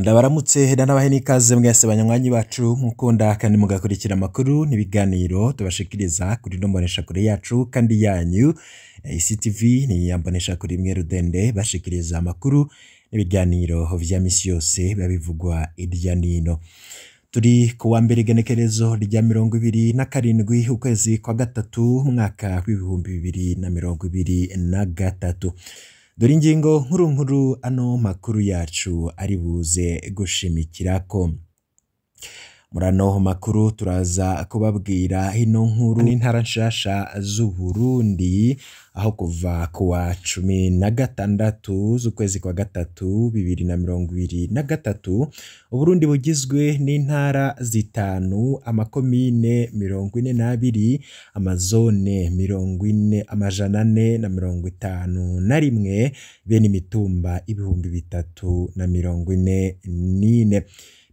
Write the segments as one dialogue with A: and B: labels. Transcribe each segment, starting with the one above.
A: Ndabaramutse ndanabahe n'ikaze mwese banywanyi bacu mukunda kandi mugakurikira amakuru n'ibiganiro tubashikiriza kuri ino mboneshakure yacu kandi yanyu ICTV. Ni ya mboneshakure imwe rudende bashikiriza amakuru n'ibiganiro vya misi yose biba bivugwa irya nino. Turi ku wa mbere, igenekerezo rya 27 ukwezi kwa gatatu, umwaka w'2023. Dore ingingo nkuru nkuru ano makuru yacu ari buze gushimikirako. Muri ano makuru turaza kubabwira ino nkuru n'intara nshasha z'Uburundi, aho kuva ku wa 16 z'ukwezi kwa gatatu 2023 Uburundi bugizwe n'intara zitanu, amakomine 42, amazone 40, 451, bene imitumba 3044.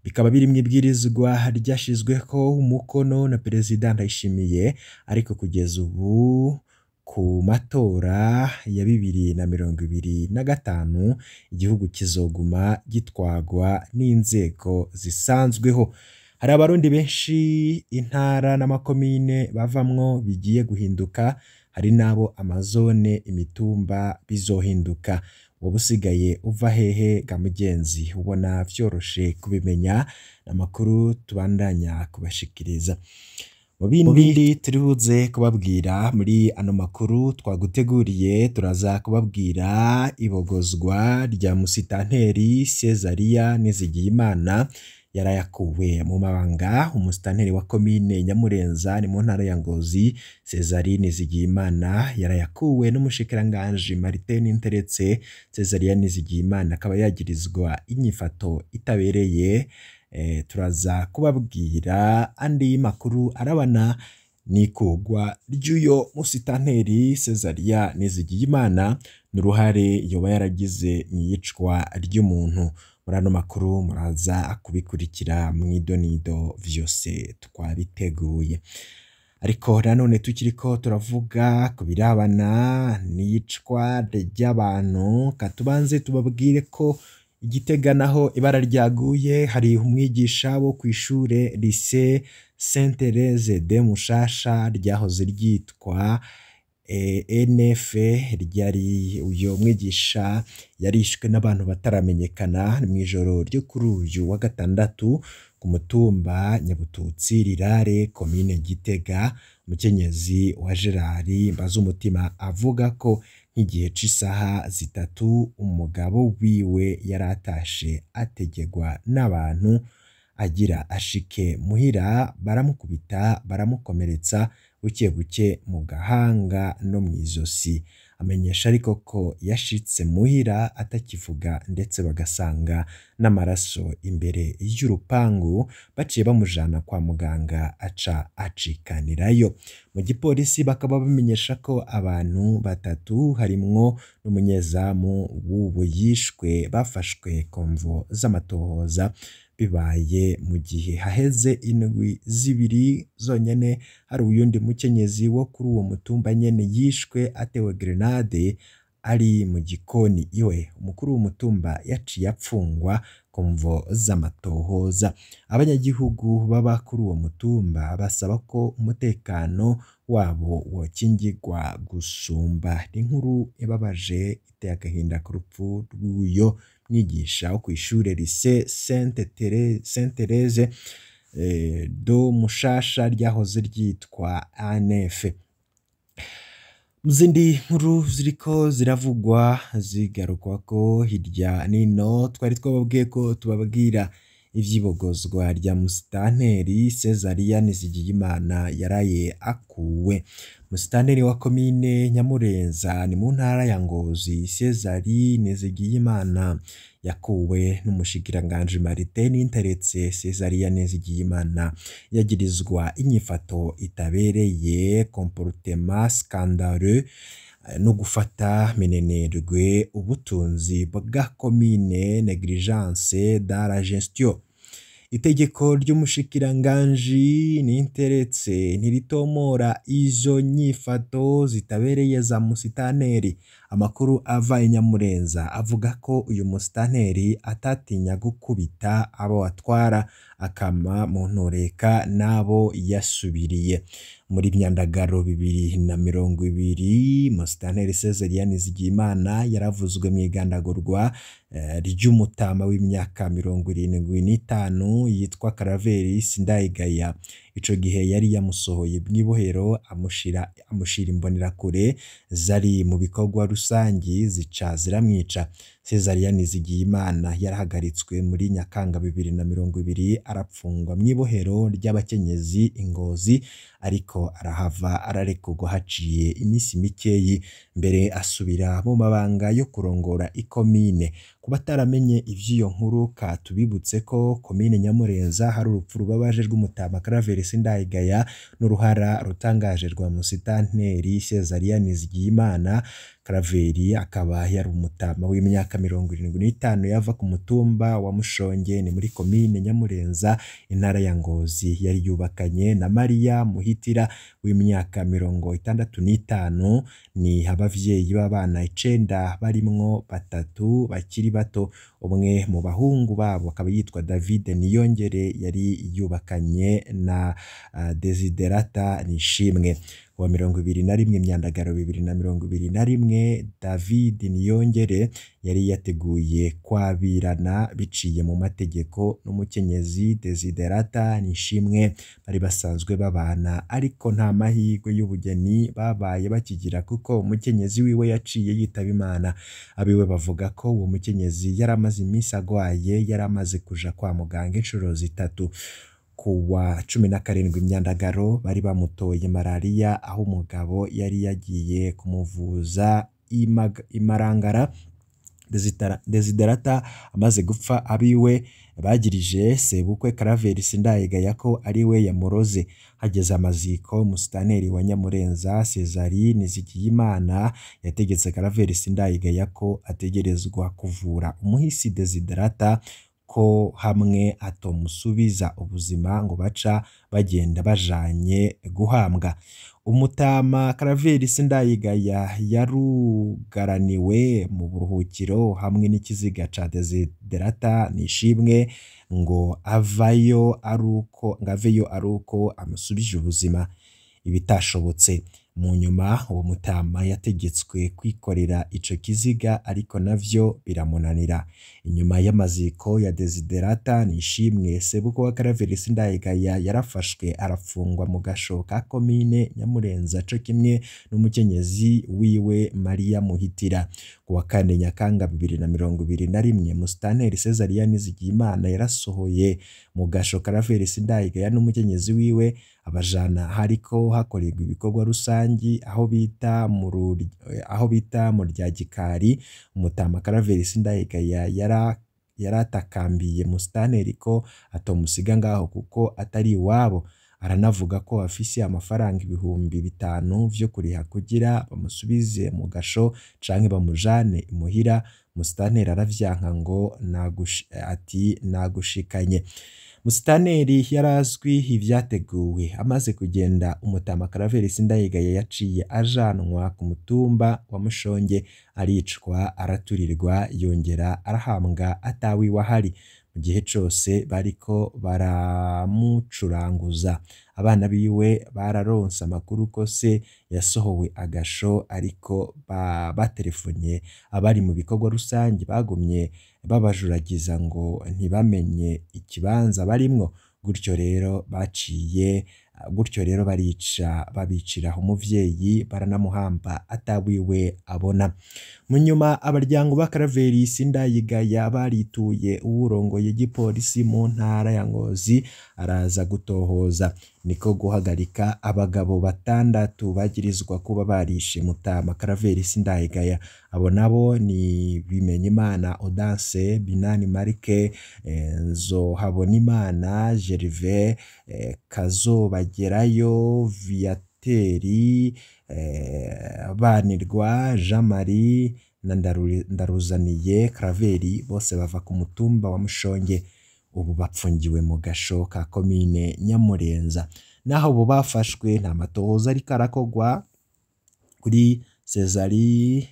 A: Bikaba biri mw'ibwirizwa ryashizweko umukono na Perezida Ndayishimiye, ariko kugeza ubu ku matora ya 2025 igihugu kizoguma gitwagwa n'inzego zisanzweho. Hari abarundi benshi intara n'amakomine bavamwo bigiye guhinduka, hari n'abo amazone, imitumba bizohinduka. Wowe usigaye uva hehe ga mugenzi? Ubona vyoroshe kubimenya? Amakuru tubandanya kubashikiriza. Mu bindi turi buze kubabwira muri ano makuru twaguteguriye, turaza kubabwira ibogozwa rya musitanteri Cezaria Nizigiyimana yarayakuwe mu mabanga. Umusitanteri wa komine Nyamurenza ni mu ntara ya Ngozi, Cezarie Nizigiyimana, yarayakuwe n'umushikiranganji Martin Nteretse. Cezaria Nizigiyimana akaba yagirizwa inyifato itabereye. Turaza kubabwira andi makuru arabana n'ikugwa ry'uyo musitanteri Cezaria Nizigiyimana n'uruhare yoba yaragize mw'iyicwa ry'umuntu. Muri ano makuru muraza kubikurikira mw'idonido, vyose twabiteguye. Ariko nanone tukiriko turavuga ku birabana n'iyicwa ry'abantu, katubanze tubabwire ko Igitega naho ibara ryaguye. Hari umwigisha wo kw'ishure Lycée Sainte Thérèse de Mushasha ryahoze ryitwa ENF ryari. Uyo mwigisha yarishwe n'abantu bataramenyekana mw'ijoro ryo kuri uyu wa gatandatu ku mutumba Nyabututsi Rirare, komine Gitega. Umukenyezi wa Gerard Mbazumutima avuga ko nk'igihe c'isaha 3 umugabo wiwe yaratashe ategegwa n'abantu, agira ashike muhira baramukubita, baramukomeretsa buke buke mu gahanga no mw'izosi. Amenyesha ariko ko yashitse muhira atakivuga, ndetse bagasanga n'amaraso imbere y'urupangu. Baciye bamujana kwa muganga, aca acikanirayo. Mu gipolisi bakaba bamenyesha ko abantu batatu, harimwo n'umunyezamu w'ubu yishwe, bafashwe ku mvo z'amatohoza. Bibaye mu gihe haheze indwi 2 zonyene hari uyundi mukenyezi wo kuri uwo mutumba nyene yishwe atewe grenade ari mu gikoni iwe. Umukuru w'umutumba yaciye apfungwa ku mvo z'amatohoza. Abanyagihugu baba kuri uwo mutumba basaba ko umutekano wabo wokingirwa gusumba. Inkuru ibabaje, iteye agahinda, ku rupfu rw'uyo mwigisha wo kw'ishure Lycée Sainte Thérèse do Mushasha ryahoze ryitwa ANF. Mu zindi nkuru ziriko ziravugwa, zigarukwako hirya nino, twari twababwiye ko tubabwira ivy'ibogozwa rya musitanteri Cezaria Nizigiyimana yaraye akuwe. Musitanteri wa komine Nyamurenza ni mu ntara ya Ngozi, Cezari Nizigiyimana, yakuwe n'umushikiranganji Martin Nteretse. Cezaria Nizigiyimana yagirizwa inyifato itabereye, comportement scandaleux, no gufata minenerwe ubutunzi bwa komine, négligence dans la gestion. Itegeko ry'umushikiranganji Ninteretse ntiritomora izo nyifato zitabereye za musitanteri. Amakuru ava i Nyamurenza avuga ko uyu musitanteri atatinya gukubita abo atwara, akama mu ntureka n'abo yasubiriye. Muri myandagaro 2020, musitanteri Sezeriya Nizigiyimana yaravuzwe mw'igandagurwa ry'umutama w'imyaka 75 yitwa Karaveri Sindayigaya. Ico gihe yari yamusohoye mw'ibohero amushira imbonerakure zari mu bikorwa rusangi zica ziramwica. Sezariya Nizigiyimana yarahagaritswe muri Nyakanga 2020, arapfungwa mw'ibohero ry'abakenyezi i Ngozi, ariko arahava ararekurwa haciye imisi mikeyi, mbere asubira mu mabanga yo kurongora ikomine. Ku bataramenye ivy'iyo nkuru, ka tubibutse ko komine Nyamurenza hari urupfu rubabaje rw'umutama Karaveri Sindayigaya n'uruhara rutangaje rwa musitanteri Sezariya Nizigiyimana. Karaveri akaba yari umutama w'imyaka 75 yava ku mutumba wa Mushonge, ni muri komine Nyamurenza, intara ya Ngozi. Yari yubakanye na Mariya Muhitira w'imyaka 65. Ni abavyeyi b'abana 9 barimwo 3 bakiri bato. Umwe mu bahungu babo akaba yitwa David Niyongere, yari yubakanye na Desiderata Nishimwe. Wa 21 myandagaro 2021, David Niyongere yari yateguye kwabirana biciye mu mategeko n'umukenyezi Desiderata Nishimwe bari basanzwe babana, ariko nta mahirwe y'ubugeni babaye bakigira kuko umukenyezi wiwe yaciye yitaba Imana. Abiwe bavuga ko uwo mukenyezi yari amaze iminsi agwaye, yari amaze kuja kwa muganga inshuro 3. Kuwa 17 imyandagaro bari bamutoye malariya, aho umugabo yari yagiye kumuvuza imarangara. Desiderata amaze gupfa, abiwe bagirije sebukwe Karaveri Sindayigaya ko ari we yamuroze. Hageze amaziko, musitanteri wa Nyamurenza Sezari Nizigiyimana yategetse Karaveri Sindayigaya ko ategerezwa kuvura umuhisi Desiderata, ko hamwe atomusubiza ubuzima ngo baca bagenda bajanye guhambwa. Umutama Karaveri Sindayigaya yarugaraniwe mu buruhukiro hamwe n'ikiziga ca Desiderata Nishimwe, ngo avayo aruko ngo aveyo aruko amusubije ubuzima, ibitashobotse. Mu nyuma uwo mutama yategetswe kwikorera ico kiziga, ariko navyo biramunanira. Inyuma y'amaziko ya Desiderata Nishimwe, sebukwe wa Karaveri Sindayigaya yarafashwe arafungwa mu gasho ka komine Nyamurenza co kimwe n'umukenyezi wiwe Mariya Muhitira. Ku wa 4 Nyakanga 2021, musitanteri Sezariya Nizigiyimana yarasohoye mu gasho Karaveri Sindayigaya n'umukenyezi wiwe, abajana hariko hakorerwa ibikorwa rusangi aho bita mu rya Gikari. Umutama Karaveri Sindayigaya yaratakambiye musitanteri ko atomusiga ngaho kuko atari iwabo. Aranavuga ko afise amafaranga 5000 vyo kuriha kugira bamusubize mu gasho canke bamujane imuhira. Musitanteri aravyanka ngo ati nagushikanye. Musitanteri yarazwi ivyateguwe. Amaze kugenda, umutama Karaveri Sindayigaya yaciye ajanwa ku mutumba wa Mushonge, aricwa, araturirwa, yongera arahambwa atawiwe ahari. Mu gihe cose bariko baramucuranguza, abana biwe bararonse amakuru ko se yasohowe agasho, ariko batelefonye abari mu bikorwa rusangi bagumye babajuragiza ngo ntibamenye ikibanza barimwo. Gutyo rero baciye gutyo rero barica babicira umuvyeyi, baranamuhamba atawiwe abona. Mu nyuma abaryango ba Karaveri Sindayigaya barituye uwurongoye igipolisi mu ntara ya Ngozi, araza gutohoza. Niko guhagarika abagabo 6 bagirizwa kuba barishe mutama Karaveri Sindayigaya. Abo nabo ni Bimenyimana Odanse, Binani Marike, Nzohabonimana Gervais, Kazobagerayo Viateri, Banirwa Jean Marie na Ndaruzaniye Karaveri, bose bava ku mutumba wa Mushonge. Ubu bapfungiwe mu gasho ka komine Nyamurenza. Naho bo bafashwe nta matohoza ariko arakogwa kuri Sezari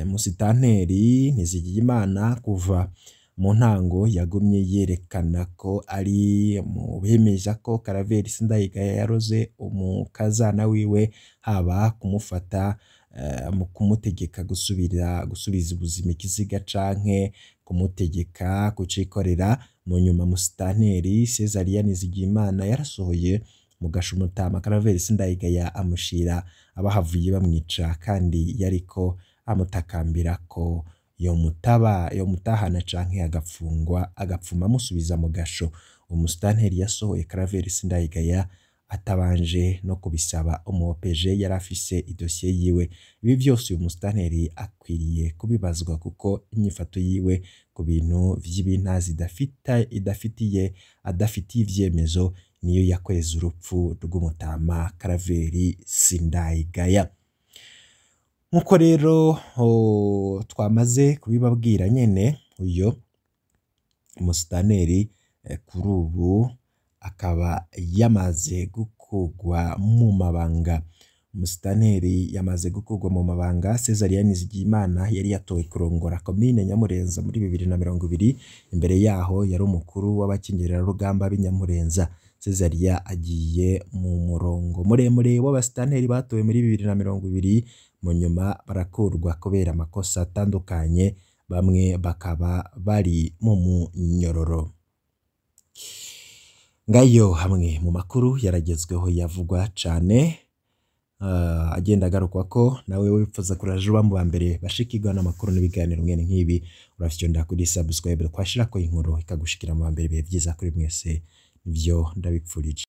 A: Musitanteri Nizigiyimana kuva mu ntango yagumye yerekana ko ari mu bemeza ko Karaveri Sindayigaya yaroze umukazana wiwe, haba kumufata mu kumutegeka gusubira gusubiza ubuzima ikiziga canke kumutegeka kucikorera. Mu nyuma Musitanteri Cesaria Nizigiyimana yarasohoye mu gashumutama Karaveri Sindayigaya amushira abahavuye bamwica, kandi yariko amutakambira ko yomutaba yomutahana canke agapfungwa agapfuma amusubiza mu gasho. Umusitanteri yasohoye Karaveri Sindayigaya atabanje no kubisaba umu OPG yari afise idosiye yiwe. Ibi vyose uyu musitanteri akwiriye kubibazwa kuko inyifato yiwe ku bintu vy'ibintazi idafitiye adafitiye ivyemezo niyo yakweza urupfu rw'umutama Karaveri Sindayigaya. Nkuko rero twamaze kubibabwira nyene, uyo musitanteri kuri ubu akaba yamaze gukurwa mu mabanga. Umusitanteri yamaze gukurwa mu mabanga. Cesaria Nizigiyimana yari yatowe kurongora komine Nyamurenza muri 2020. Imbere yaho yari umukuru w'abakinjirarugamba b'i Nyamurenza. Cesaria agiye mu murongo muremure w'abasitanteri batowe muri 2020, mu nyuma barakurwa kubera amakosa atandukanye, bamwe bakaba bari mu munyororo. Ngayo hamwe mu makuru yaragezweho yavugwa cane, agenda agarukwa ko nawe wipfuza kuraja uba mu ba mbere bashikirwa n'amakuru n'ibiganiro mwene nk'ibi, urafyonda kuri subscribe twashirako inkuru ikagushikira mu ba mbere. Ibihe vyiza kuri mwese, nivyo ndabipfurije.